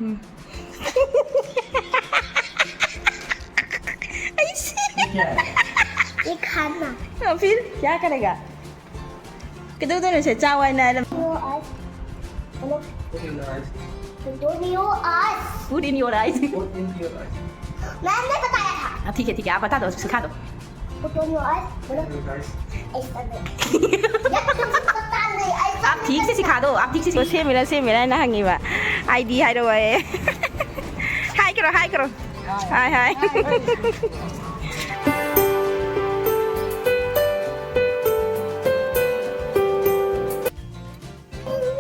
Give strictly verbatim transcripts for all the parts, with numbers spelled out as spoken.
ये क्या है? ये खाना। हाँ, फिर क्या करेगा? किधर उधर से चाव आए ना? Put in your eyes. Put in your eyes. Put in your eyes. Put in your eyes. मैंने बताया था। हाँ, ठीक है, ठीक है, आप बता दो, सिखा दो। Put on your eyes. बोलो। Put in your eyes. ऐसा नहीं। ये तुमसे पता नहीं, ऐसा आप ठीक से सिखा दो, आप ठीक से सिखा। ꯁꯦꯝꯃꯤꯔꯥ, ꯁꯦꯝꯃꯤꯔꯥ ꯍꯥꯏꯅ ꯍꯪꯉꯤꯕ꯫ ꯑꯥꯏꯗꯤ ꯍꯥꯏꯔꯛꯑꯣꯌꯦ꯫ ꯍꯥꯏꯈ꯭ꯔꯣ, ꯍꯥꯏꯈ꯭ꯔꯣ꯫ ꯍꯥꯏ, ꯍꯥꯏ꯫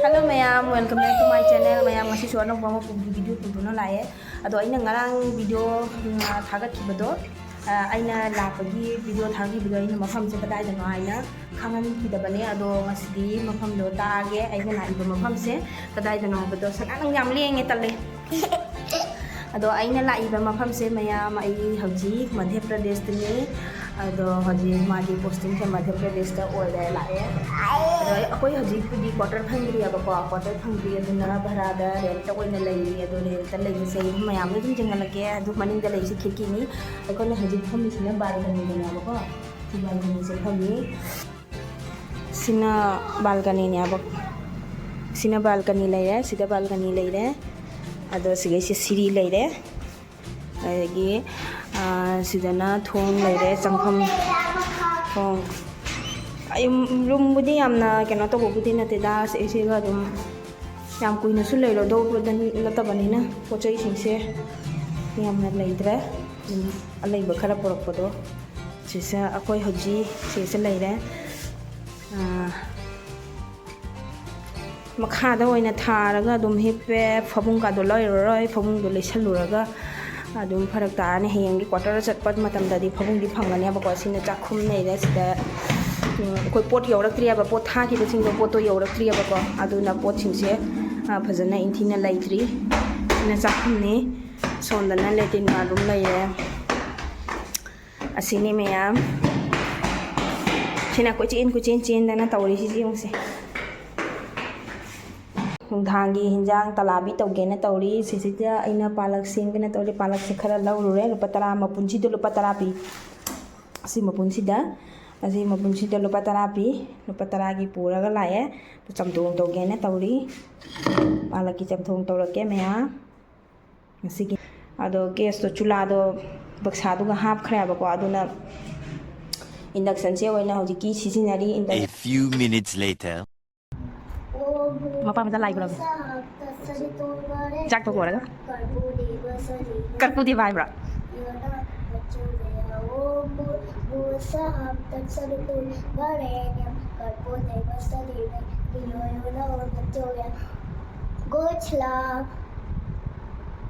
Hello ꯃꯌꯥꯝ, welcome back to my channel꯫ ꯃꯌꯥꯝ, ꯉꯁꯤꯁꯨ ꯑꯅꯧꯕ ꯑꯃ ꯄꯨ-, video ꯄꯨꯗꯨꯅ ꯂꯥꯛꯑꯦ꯫ ꯑꯗꯣ ꯑꯩꯅ ꯉꯔꯥꯡ video, ꯎꯝ, ꯊꯥꯒꯠꯈꯤꯕꯗꯣ, ꯑ, ꯑꯩꯅ ꯂꯥꯛꯄꯒꯤ video ꯊꯥꯈꯤꯕꯗꯣ, ꯑꯩꯅ ꯃꯐꯝꯁꯦ ꯀꯗꯥꯏꯗꯅꯣ ꯍꯥꯏꯅ ꯈꯪꯍꯟꯈꯤꯗꯕꯅꯦ꯫ ꯑꯗꯣ ꯉꯁꯤꯗꯤ ꯃꯐꯝꯗꯣ ꯇꯥꯛꯑꯒꯦ꯫ ꯑꯩꯅ ꯂꯥꯛꯏꯕ ꯃꯐꯝꯁꯦ ꯀꯗꯥꯏꯗꯅꯣ ꯍꯥꯏꯕꯗꯣ꯫ ꯁꯅꯥ, ꯅꯪ ꯌꯥꯝ ꯂꯦꯡꯉꯦ, ꯇꯜꯂꯦ꯫ ꯑꯗꯣ ꯑꯩꯅ ꯂꯥꯛꯏꯕ ꯃꯐꯝꯁꯦ, ꯃꯌꯥꯝ, ꯑꯩ ꯍꯧꯖꯤꯛ ꯃꯙ꯭ꯌ ꯄ꯭ꯔꯗꯦꯁꯇꯅꯤ꯫ ꯑꯗꯣ ꯍꯧꯖꯤꯛ ꯃꯥꯒꯤ postingꯁꯦ ꯃꯙ꯭ꯌ ꯄ꯭ꯔꯗꯦꯁꯇ ꯑꯣꯏꯔꯦ, ꯂꯥꯛꯑꯦ꯫ ꯑꯗꯣ ꯑꯩ, ꯑꯩꯈꯣꯏ ꯍꯧꯖꯤꯛꯄꯨꯗꯤ quarter ꯐꯪꯗ꯭ꯔꯤꯑꯕꯀꯣ, quarter ꯐꯪꯗ꯭ꯔꯤ, ꯑꯗꯨꯅ ꯚꯔꯥꯗ rentꯇ ꯑꯣꯏꯅ ꯂꯩꯔꯤ꯫ ꯑꯗꯣ rentꯇ ꯂꯩꯕꯁꯦ ꯑꯗꯨꯝ ꯃꯌꯥꯝꯅ ꯑꯗꯨꯝ ꯌꯦꯡꯍꯜꯂꯛꯀꯦ꯫ ꯑꯗꯨ ꯃꯅꯤꯡꯗ ꯂꯩꯔꯤꯁꯦ ꯈꯤꯔꯀꯤꯅꯤ꯫ ꯑꯩꯈꯣꯏꯅ ꯍꯧꯖꯤꯛ ꯐꯝꯃꯤꯁꯤꯅ balconyꯗꯅꯦꯕꯀꯣ꯫ ꯁꯤ balconyꯁꯦ ꯐꯝꯃꯤ꯫ ꯁꯤꯅ balconyꯅꯦꯕ꯫ ꯁꯤꯅ balcony ꯂꯩꯔꯦ, ꯁꯤꯗ balcony ꯂꯩꯔꯦ꯫ ꯑꯗꯣ ꯁꯤꯒꯩꯁꯦ ꯁꯤꯔꯤ ꯂꯩꯔꯦ꯫ ꯑꯗꯒꯤ, ꯑꯥ, ꯁꯤꯗꯅ ꯊꯣꯡ ꯂꯩꯔꯦ, ꯆꯪꯐꯝ ꯊꯣꯡ꯫ ꯑꯩ roomꯕꯨꯗꯤ ꯌꯥꯝꯅ ꯀꯩꯅꯣ ꯇꯧꯕꯕꯨꯗꯤ ꯅꯠꯇꯦꯗ, ꯁꯤ-, ꯁꯤꯒ ꯑꯗꯨꯝ ꯌꯥꯝ ꯀꯨꯏꯅꯁꯨ ꯂꯩꯔꯗꯧꯕ ꯅꯠꯇꯕꯅꯤꯅ ꯄꯣꯠ ꯆꯩꯁꯤꯡꯁꯦ ꯌꯥꯝꯅ ꯂꯩꯇ꯭ꯔꯦ꯫ ꯑꯗꯨꯝ ꯑꯂꯩꯕ ꯈꯔ ꯄꯨꯔꯛꯄꯗꯣ꯫ ꯁꯤꯁꯦ ꯑꯩꯈꯣꯏ ꯍꯧꯖꯤꯛ ꯁꯤꯁꯦ ꯂꯩꯔꯦ꯫ ꯑꯥ, ꯃꯈꯥꯗ ꯑꯣꯏꯅ ꯊꯥꯔꯒ ꯑꯗꯨꯝ ꯍꯤꯞꯄꯦ꯫ ꯐꯃꯨꯡꯒꯗꯣ ꯂꯩꯔꯨꯔꯔꯣꯏ, ꯐꯃꯨꯡꯗꯣ ꯂꯩꯁꯜꯂꯨꯔꯒ ꯑꯗꯨꯝ ꯐꯔꯛ ꯇꯥꯔꯅꯤ꯫ ꯍꯌꯦꯡꯒꯤ quarter ꯆꯠꯄ ꯃꯇꯝꯗꯗꯤ ꯐꯃꯨꯡꯗꯤ ꯐꯪꯒꯅꯦꯕꯀꯣ꯫ ꯁꯤꯅ ꯆꯥꯛꯈꯨꯝ ꯂꯩꯔꯦ꯫ ꯁꯤꯗ, ꯎꯝ, ꯑꯩꯈꯣꯏ ꯄꯣꯠ ꯌꯧꯔꯛꯇ꯭ꯔꯤꯑꯕ, ꯄꯣꯠ ꯊꯥꯈꯤꯕꯁꯤꯡꯗꯣ, ꯄꯣꯠꯇꯣ ꯌꯧꯔꯛꯇ꯭ꯔꯤꯑꯕꯀꯣ꯫ ꯑꯗꯨꯅ ꯄꯣꯠꯁꯤꯡꯁꯦ, ꯑ, ꯐꯖꯅ ꯏꯟꯊꯤꯅ ꯂꯩꯇ꯭ꯔꯤ꯫ ꯁꯤꯅ ꯆꯥꯛꯈꯨꯝꯅꯤ꯫ ꯁꯣꯝꯗꯅ latrine bathroom ꯂꯩꯔꯦ꯫ ꯑꯁꯤꯅꯤ ꯃꯌꯥꯝ꯫ ꯁꯤꯅ ꯀꯣꯏꯆꯦꯟ ꯀꯣꯏꯆꯦꯟ ꯆꯦꯟꯗꯅ ꯇꯧꯔꯤꯁꯤ ꯌꯦꯡꯉꯨꯁꯦ꯫ ꯅꯨꯡꯗꯥꯡꯒꯤ ꯍꯤꯟꯖꯥꯡ ꯇꯂꯥꯕꯤ ꯇꯧꯒꯦꯅ ꯇꯧꯔꯤ꯫ ꯁꯤꯁꯤꯗ ꯑꯩꯅ ꯄꯥꯂꯛ ꯁꯦꯝꯒꯦꯅ ꯇꯧꯔꯤ꯫ ꯄꯥꯂꯛꯁꯦ ꯈꯔ ꯂꯧꯔꯨꯔꯦ, ꯂꯨꯄꯥ ꯇꯔꯥ, ꯃꯄꯨꯟꯁꯤꯗ ꯂꯨꯄꯥ ꯇꯔꯥ ꯄꯤ꯫ ꯑꯁꯤ ꯃꯄꯨꯟꯁꯤꯗ, ꯑꯁꯤ ꯃꯄꯨꯟꯁꯤꯗ ꯂꯨꯄꯥ ꯇꯔꯥ ꯄꯤ꯫ ꯂꯨꯄꯥ ꯇꯔꯥꯒꯤ ꯄꯨꯔꯒ ꯂꯥꯛꯑꯦ꯫ ꯆꯝꯊꯣꯡ ꯇꯧꯒꯦꯅ ꯇꯧꯔꯤ꯫ ꯄꯥꯂꯛꯀꯤ ꯆꯝꯊꯣꯡ ꯇꯧꯔꯛꯀꯦ ꯃꯌꯥꯝ꯫ ꯉꯁꯤꯒꯤ ꯑꯗꯣ ꯒꯦꯁꯇꯣ, ꯆꯨꯂꯥꯗꯣ ꯕꯛꯁꯥꯗꯨꯒ ꯍꯥꯞꯈ꯭ꯔꯦꯕꯀꯣ, ꯑꯗꯨꯅ ꯏꯟꯗꯛꯁꯟꯁꯦ ꯑꯣꯏꯅ ꯍꯧꯖꯤꯛꯀꯤ ꯁꯤꯖꯤꯟꯅꯔꯤ꯫ A few minutes later. ꯃꯄꯥ ꯃꯆꯥ ꯂꯥꯏ ꯈꯨꯔꯝꯃꯤ꯫ ꯆꯥꯛ ꯇꯣꯛꯂꯣꯏꯔꯒ꯫ ꯀꯔꯄꯨꯗꯦꯕ ꯍꯥꯏꯕ꯭ꯔꯥ? God's love.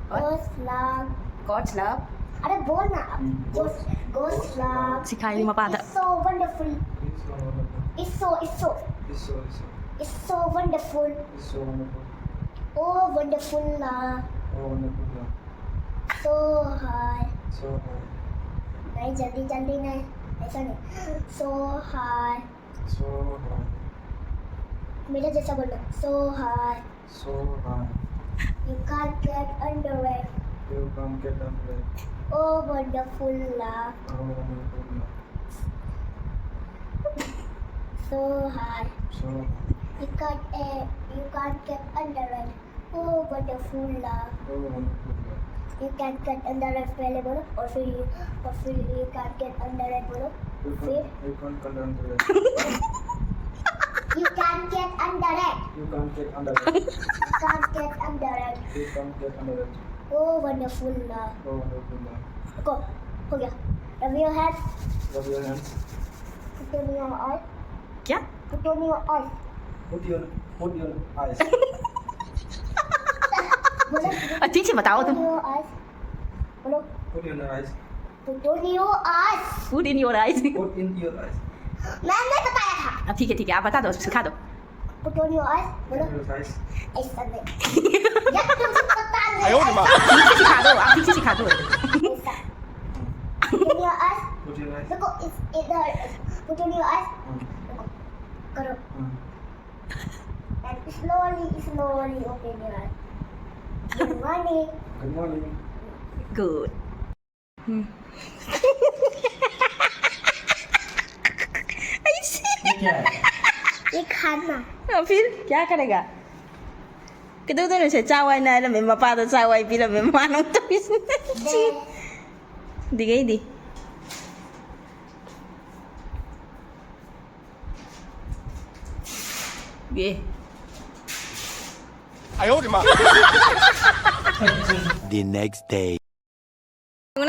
What? God's love. God's love. अरे बोल ना। God's, God's love. सिखाइए मपादा। It's so wonderful. It's so, it's so, it's so wonderful. It's so wonderful. Oh wonderful love. Oh wonderful love. So high. So high. नहीं, जल्दी जल्दी नहीं, ऐसा नहीं। So high. So high. मेरे जैसा बोलो। So high. So high. You can't get under it. You can't get under it. Oh wonderful love. Oh wonderful love. So high. So high. You can't, uh, you can't get under it. Oh wonderful love. Oh wonderful love. You can't get under it, पहले बोलो, और फिर you, और फिर you can't get under it बोलो। You फिर? Can't, you can't get under it. You can't get under it. You can't get under it. You can't get under it. You can't get under it. Oh wonderful love. Oh wonderful love. रुको, हो गया। Rub your hands. Rub your hands. Put on your eyes. क्या? Put on your eyes. Put your, put your eyes. बोलो। और ठीक से बताओ तुम। Put on your eyes. बोलो। Put in your eyes. Put on your eyes. Put in your eyes. Put in your eyes. मैंने बताया था। अब ठीक है, ठीक है, आप बता दो, सिखा दो। Put on your eyes. बोलो। Put on your eyes. ऐसा नहीं। यार, तुमसे पता नहीं। ठीक से सिखा दो, आप ठीक से सिखा दो। ऐसा। Put on your eyes. Put your eyes. देखो, इस, इधर। Put on your eyes. हाँ। देखो, करो। हाँ। And slowly, slowly. Good morning. Good morning. Good. Hmm. ये क्या है? ये खाना। और फिर क्या करेगा? ꯀꯩꯗꯧꯗꯣꯏꯅꯣ ꯁꯦ? ꯆꯥꯎ ꯍꯥꯏꯅ ꯍꯥꯏꯔꯝꯃꯦ, ꯃꯄꯥꯗ ꯆꯥꯎ ꯍꯥꯏ ꯄꯤꯔꯝꯃꯦ, ꯃꯃꯥꯅ ꯑꯃꯨꯛ ꯇꯧꯔꯤꯁꯤꯅ꯫ ꯁꯤ꯫ ꯑꯗꯨꯗꯒꯤꯗꯤ꯫ ꯑꯦ꯫ The next day.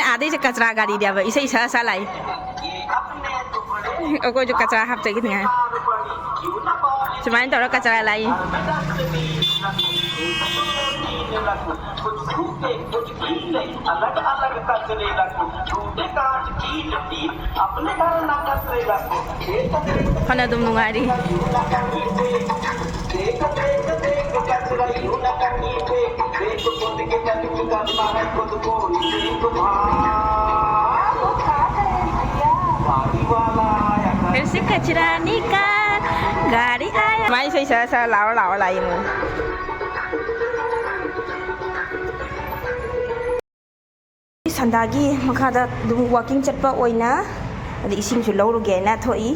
ꯑꯥꯗꯩꯁꯦ ꯀꯆꯔꯥ ꯒꯥꯔꯤꯅꯦꯕ, ꯏꯁꯩ ꯁꯛꯑ ꯁꯛꯑ ꯂꯥꯛꯏ꯫ ꯑꯩꯈꯣꯏꯁꯨ ꯀꯆꯔꯥ ꯍꯥꯞꯆꯈꯤꯅꯤꯡꯉꯥꯏ꯫ ꯁꯨꯃꯥꯏꯅ ꯇꯧꯔ ꯀꯆꯔꯥ ꯂꯥꯛꯏ꯫ ꯐꯅ ꯑꯗꯨꯝ ꯅꯨꯡꯉꯥꯏꯔꯤ꯫ ꯍꯧꯖꯤꯛ ꯀꯆꯔꯥꯅꯤ ꯀꯥ ꯒꯥꯔꯤ ꯑꯥꯌꯥ꯫ ꯃꯥꯏ ꯏꯁꯩ ꯁꯛꯑ ꯁꯛꯑ ꯂꯥꯎꯔ ꯂꯥꯎꯔ ꯂꯥꯛꯏ ꯃꯣꯏ꯫ ꯁꯟꯗꯥꯒꯤ ꯃꯈꯥꯗ ꯑꯗꯨꯝ walking ꯆꯠꯄ ꯑꯣꯏꯅ, ꯑꯗꯩ ꯏꯁꯤꯡꯁꯨ ꯂꯧꯔꯨꯒꯦꯅ ꯊꯣꯛꯏ꯫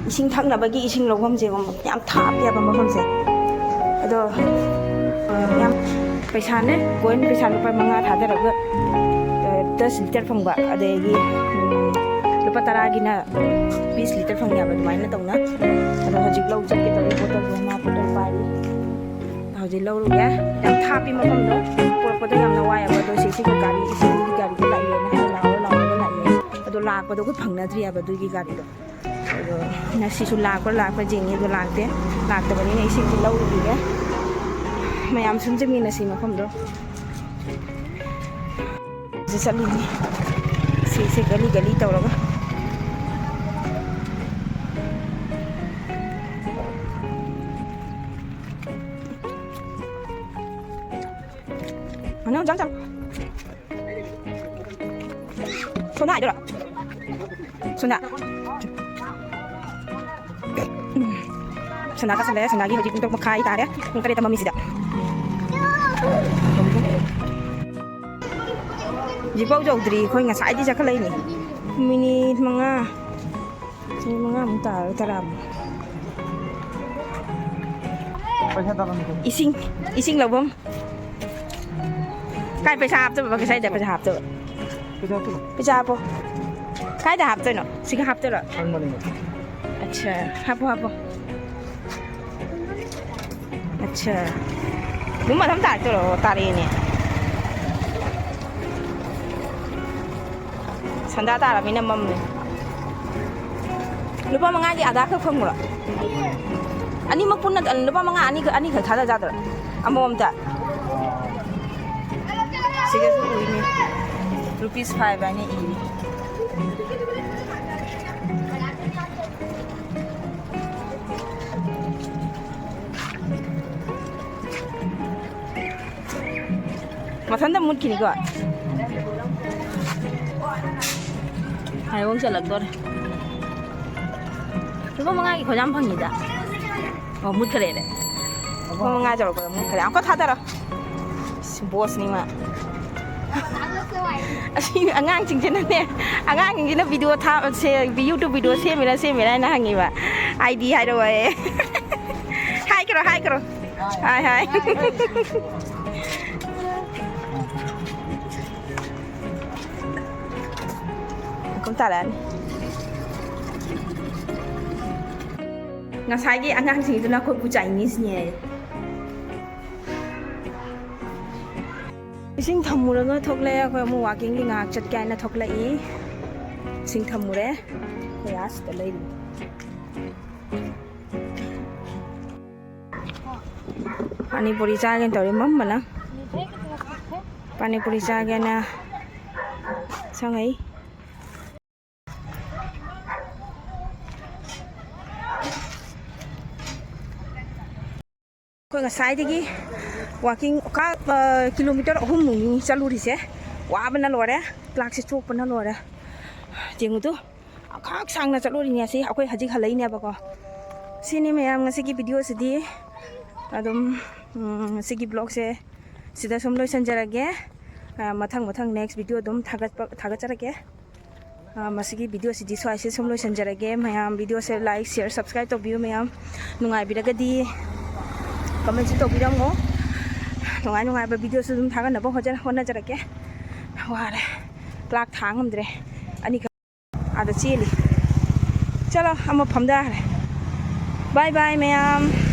ꯏꯁꯤꯡ ꯊꯛꯅꯕꯒꯤ ꯏꯁꯤꯡ ꯂꯧꯐꯝꯁꯦ ꯌꯥꯝ ꯊꯥꯞꯄꯦꯕ ꯃꯐꯝꯁꯦ꯫ ꯑꯗꯣ, ꯑ, ꯌꯥꯝ ꯄꯩꯁꯥꯅꯦ, coin ꯄꯩꯁꯥ ꯂꯨꯄꯥ ꯃꯉꯥ ꯊꯥꯗꯔꯒ, ꯑ, ꯗꯁ ꯂꯤꯇꯔ ꯐꯪꯕ, ꯑꯗꯒꯤ, ꯎꯝ, ꯂꯨꯄꯥ ꯇꯔꯥꯒꯤꯅ ꯕꯤꯁ ꯂꯤꯇꯔ ꯐꯪꯉꯦꯕ, ꯑꯗꯨꯃꯥꯏꯅ ꯇꯧꯅ꯫ ꯑꯗꯣ ꯍꯧꯖꯤꯛ ꯂꯧ ꯆꯠꯀꯦ ꯇꯧꯔꯤ, bottle ꯗꯣ, ꯃꯥ bottle ꯄꯥꯏꯔꯤ꯫ ꯍꯧꯖꯤꯛ ꯂꯧꯔꯨꯒꯦ꯫ ꯌꯥꯝ ꯊꯥꯞꯄꯤ ꯃꯐꯝꯗꯣ꯫ ꯄꯨꯔꯛꯄꯗ ꯌꯥꯝꯅ ꯋꯥꯏꯑꯦꯕ꯫ ꯑꯗꯣ ꯁꯤꯁꯤꯒ ꯒꯥꯔꯤ, ꯏꯁꯤꯡꯒꯤ ꯒꯥꯔꯤꯗ ꯂꯥꯛꯑꯦꯅ ꯍꯥꯏ ꯂꯥꯎꯔ ꯂꯥꯎꯔꯒ ꯂꯥꯛꯑꯦ꯫ ꯑꯗꯣ ꯂꯥꯛꯄꯗꯣ ꯑꯩꯈꯣꯏ ꯐꯪꯅꯗ꯭ꯔꯤꯑꯕ ꯑꯗꯨꯒꯤ ꯒꯥꯔꯤꯗꯣ꯫ ꯑꯗꯣ ꯉꯁꯤꯁꯨ ꯂꯥꯛꯄ꯭ꯔꯥ ꯂꯥꯛꯄ꯭ꯔꯥ ꯌꯦꯡꯉꯤ꯫ ꯑꯗꯣ ꯂꯥꯛꯇꯦ꯫ ꯂꯥꯛꯇꯕꯅꯤꯅ ꯏꯁꯤꯡꯁꯤ ꯂꯧꯔꯨꯈꯤꯒꯦ꯫ ꯃꯌꯥꯝ ꯁꯨꯝ ꯆꯠꯃꯤꯟꯅꯁꯤ ꯃꯐꯝꯗꯣ꯫ ꯁꯤ ꯆꯠꯂꯤꯅꯤ꯫ ꯁꯤꯁꯦ ꯒꯂꯤ ꯒꯂꯤ ꯇꯧꯔꯒ꯫ ꯃꯅꯨꯡ ꯆꯪ ꯆꯪ꯫ ꯁꯣꯅꯥ ꯍꯥꯏꯗꯣꯏꯔꯣ? ꯁꯣꯅꯥ꯫ ꯁꯣꯅꯥ ꯇꯥꯁꯜꯂꯦ꯫ ꯁꯣꯅꯥꯒꯤ ꯍꯧꯖꯤꯛ ꯄꯨꯡ ꯇꯔꯨꯛ ꯃꯈꯥꯏ ꯇꯥꯔꯦ꯫ ꯄꯨꯡ ꯇꯔꯦꯠꯇ ꯃꯝꯃꯤꯁꯤꯗ꯫ ꯍꯧꯖꯤꯛꯐꯥꯎ ꯌꯧꯗ꯭ꯔꯤ꯫ ꯑꯩꯈꯣꯏ ꯉꯁꯥꯏꯗꯤ ꯆꯠꯈꯠꯂꯛꯏꯅꯦ꯫ ꯃꯤꯅꯤꯠ ꯃꯉꯥ, ꯃꯤꯅꯤꯠ ꯃꯉꯥꯃꯨꯛ ꯇꯥꯔꯣꯏ, ꯇꯔꯥꯃꯨꯛ꯫ ꯏꯁꯤꯡ, ꯏꯁꯤꯡ ꯂꯧꯐꯝ꯫ ꯀꯥꯏ ꯄꯩꯁꯥ ꯍꯥꯞꯇꯣꯏꯕ? ꯀꯁꯥꯏꯗ ꯄꯩꯁꯥ ꯍꯥꯞꯇꯣꯏꯕ? ꯄꯩꯁꯥ ꯍꯥꯞꯄꯣ꯫ ꯀꯥꯏꯗ ꯍꯥꯞꯇꯣꯏꯅꯣ? ꯁꯤꯒ ꯍꯥꯞꯇꯣꯏꯔꯣ? ꯑꯠꯁꯥ, ꯍꯥꯞꯄꯣ, ꯍꯥꯞꯄꯣ꯫ ꯑꯠꯁꯥ꯫ ꯑꯗꯨꯝ ꯃꯊꯪ ꯇꯥꯔꯛꯇꯣꯏꯔꯣ? ꯇꯥꯔꯛꯑꯦꯅꯦ꯫ ꯁꯟꯗꯥ ꯇꯥꯔꯕꯅꯤꯅ ꯃꯝꯃꯦ꯫ ꯂꯨꯄꯥ ꯃꯉꯥꯒꯤ ꯑꯥꯗꯥ ꯈꯛ ꯐꯪꯕ꯭ꯔꯣ? ꯑꯅꯤꯃꯛ ꯄꯨꯟꯅ ꯂꯨꯄꯥ ꯃꯉꯥ ꯑꯅꯤꯈꯛ, ꯑꯅꯤꯈꯛ ꯊꯥꯗ ꯌꯥꯗ꯭ꯔꯣ? ꯑꯃꯃꯝꯇ꯫ ꯁꯤꯗꯁꯨ ꯎꯏꯅꯦ꯫ Rupees five ꯍꯥꯏꯅ ꯏꯔꯤ꯫ ꯃꯊꯟꯇ ꯃꯨꯠꯈꯤꯅꯤꯀꯣ꯫ ꯍꯥꯏꯋꯣꯡ ꯆꯠꯂꯛꯇꯣꯔꯦ꯫ ꯂꯨꯄꯥ ꯃꯉꯥꯒꯤ ꯈꯣꯏꯖꯥꯝ ꯐꯪꯉꯤꯗ꯫ ꯑꯣ, ꯃꯨꯠꯈ꯭ꯔꯦꯅꯦ꯫ ꯂꯨꯄꯥ ꯃꯉꯥ ꯆꯠꯂꯛꯄꯗ ꯃꯨꯠꯈ꯭ꯔꯦ꯫ ꯑꯃꯨꯛꯀ ꯊꯥꯗꯔꯣ꯫ ꯕꯣꯁꯅꯤ ꯃꯥ꯫ ꯑꯁꯤ ꯑꯉꯥꯡꯁꯤꯡꯁꯤꯅꯅꯦ, ꯑꯉꯥꯡꯁꯤꯡꯁꯤꯅ ꯚꯤꯗꯤꯑꯣ ꯊꯥ-, ꯁꯦ-, YouTube ꯚꯤꯗꯤꯑꯣ ꯁꯦꯝꯃꯤꯔꯥ, ꯁꯦꯝꯃꯤꯔꯥ ꯍꯥꯏꯅ ꯍꯪꯉꯤꯕ꯫ ID ꯍꯥꯏꯔꯛꯑꯣꯌꯦ꯫ ꯍꯥꯏꯈ꯭ꯔꯣ, ꯍꯥꯏꯈ꯭ꯔꯣ꯫ ꯍꯥꯏ, ꯍꯥꯏ꯫ ꯀꯨꯝ ꯇꯥꯔꯛꯑꯅꯤ꯫ ꯉꯁꯥꯏꯒꯤ ꯑꯉꯥꯡꯁꯤꯡꯗꯨꯅ ꯑꯩꯈꯣꯏꯕꯨ Chineseꯅꯦ ꯍꯥꯏꯌꯦ꯫ ꯏꯁꯤꯡ ꯊꯝꯃꯨꯔꯒ ꯊꯣꯛꯂꯛꯑꯦ꯫ ꯑꯩꯈꯣꯏ ꯑꯃꯨꯛ walkingꯒꯤ ꯉꯥꯏꯍꯥꯛ ꯆꯠꯀꯦ ꯍꯥꯏꯅ ꯊꯣꯛꯂꯛꯏ꯫ ꯏꯁꯤꯡ ꯊꯝꯃꯨꯔꯦ꯫ ꯑꯩꯈꯣꯏ ꯑꯥ ꯁꯤꯗ ꯂꯩꯔꯤ꯫ ꯄꯥꯅꯤꯄꯨꯔꯤ ꯆꯥꯒꯦꯅ ꯇꯧꯔꯤ, ꯃꯝꯕꯅ꯫ ꯄꯥꯅꯤꯄꯨꯔꯤ ꯆꯥꯒꯦꯅ ꯆꯪꯉꯛꯏ꯫ ꯑꯩꯈꯣꯏ ꯉꯁꯥꯏꯗꯒꯤ walking ꯀꯥ-, ꯑ, kilometre ꯑꯍꯨꯝꯃꯨꯛꯅꯤ ꯆꯠꯂꯨꯔꯤꯁꯦ꯫ ꯋꯥꯕꯅ ꯂꯣꯏꯔꯦ, ꯀ꯭ꯂꯥꯛꯁꯦ ꯆꯣꯛꯄꯅ ꯂꯣꯏꯔꯦ꯫ ꯌꯦꯡꯉꯨꯗꯨ, ꯑꯈꯥꯛ ꯁꯥꯡꯅ ꯆꯠꯂꯨꯔꯤꯅꯦ꯫ ꯑꯁꯤ ꯑꯩꯈꯣꯏ ꯍꯧꯖꯤꯛ ꯍꯜꯂꯛꯏꯅꯦꯕꯀꯣ꯫ ꯁꯤꯅꯤ ꯃꯌꯥꯝ ꯉꯁꯤꯒꯤ videoꯁꯤꯗꯤ꯫ ꯑꯗꯨꯝ, ꯎꯝ, ꯉꯁꯤꯒꯤ vlogꯁꯦ ꯁꯤꯗ ꯁꯨꯝ ꯂꯣꯏꯁꯤꯟꯖꯔꯒꯦ꯫ ꯑ, ꯃꯊꯪ ꯃꯊꯪ next video ꯑꯗꯨꯝ ꯊꯥꯒꯠꯄ ꯊꯥꯒꯠꯆꯔꯛꯀꯦ꯫ ꯑ, ꯃꯁꯤꯒꯤ video ꯁꯤꯗꯤ ꯁ꯭ꯋꯥꯏꯁꯦ ꯁꯨꯝ ꯂꯣꯏꯁꯤꯟꯖꯔꯒꯦ꯫ ꯃꯌꯥꯝ video ꯁꯦ like, share, subscribe ꯇꯧꯕꯤꯌꯨ꯫ ꯃꯌꯥꯝ ꯅꯨꯡꯉꯥꯏꯕꯤꯔꯒꯗꯤ comment ꯁꯨ ꯇꯧꯕꯤꯔꯝꯃꯣ꯫ ꯅꯨꯡꯉꯥꯏ ꯅꯨꯡꯉꯥꯏꯕ video ꯁꯨ ꯑꯗꯨꯝ ꯊꯥꯒꯠꯅꯕ ꯍꯣꯠꯅ- ꯍꯣꯠꯅꯖꯔꯛꯀꯦ꯫ ꯋꯥꯔꯦ, clock ꯊꯥꯡ ꯉꯝꯗ꯭ꯔꯦ꯫ ꯑꯅꯤꯈꯛ ꯑꯥꯗ ꯆꯦꯜꯂꯤ꯫ ꯆꯠꯂꯣ, ꯑꯃ ꯐꯝꯗꯈ꯭ꯔꯦ꯫ Bye bye ꯃꯌꯥꯝ꯫